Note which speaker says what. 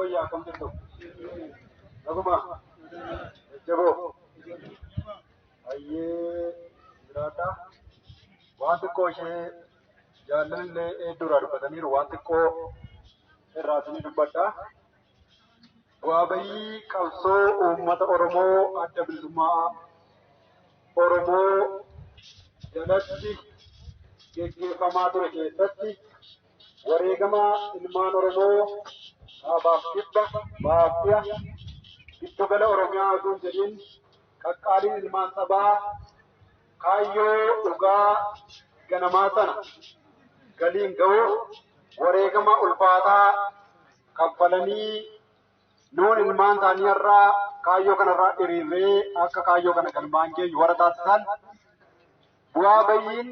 Speaker 1: Yooyyaa, akkam jirtu? Naguma? Jajjaboo? Hayyee, jiraadha. Waan xiqqoo ishee jaallanillee hedduurraa dubbataniiru, waan xiqqoo irraa isinii dubbadha. Bu'aa bayii qabsoo uummata Oromoo Adda Bilisummaa Oromoo jalatti geggeeffamaa ture keessatti wareegama ilmaan Oromoo kaabaaf kibba, bahaaf dhiha, giddugala Oromiyaa utuu hin jedhin qaqqaaliin ilmaan sabaa kaayyoo dhugaa ganamaa sana galiin ga'uuf wareegama ulfaataa kaffalanii nuun ilmaan isaanii irraa kaayyoo kanarraa hiriirree akka kaayyoo kana galmaan geenyu warra taasisan bu'aa bayiin